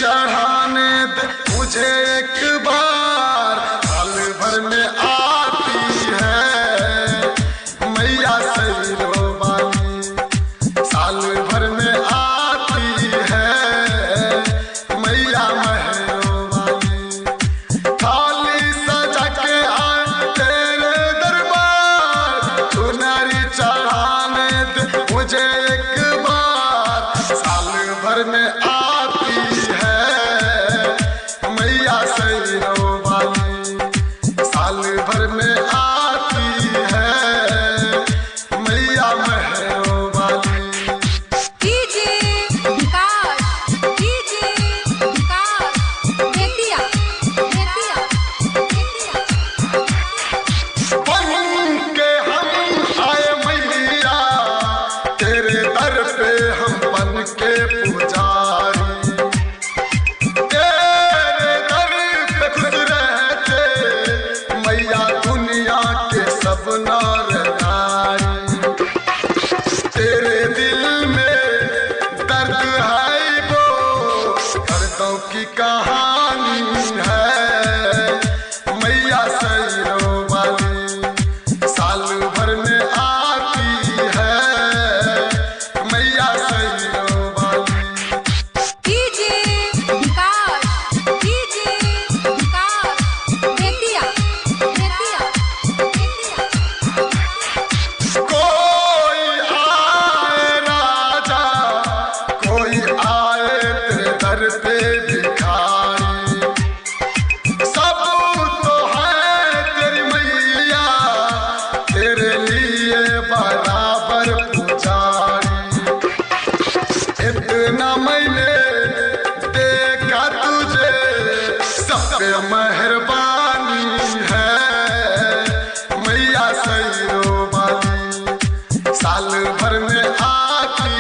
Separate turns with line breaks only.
चढ़ाने दे मुझे एक बार, साल भर में आती है मैया सैरो वाली, साल भर में आती है मैया महरो वाली। थाली सजा के आए तेरे दरबार, चुनरी चढ़ाने दे मुझे एक बार, साल भर में आती है मैया सैरो वाली, साल भर में आती है मैया महरो वाली।
डीजे विकास, डीजे विकास, बेतिया बेतिया बेतिया।
बन के हम आए मैया तेरे दर पे, हम बन के पुजारी, तेरे दर पे खुश रहते मैया दुनिया के सब नर नारी। तेरे दिल में दर्द है वो दर्दों की कहानी है मैया सैरो वाली, साल भर में आती है मैया सैरो वाली।
डीजे विकास, डीजे विकास, बेतिया बेतिया बेतिया।
कोई आए राजा, कोई आए तेरे दर पे भिखारी, सब तो है तेरी मैया तेरे लिए बराबर पुजारी। इतना मैंने देखा तुझे, सब पे मेहरबानी है मैया सैरो वाली, साल भर में आती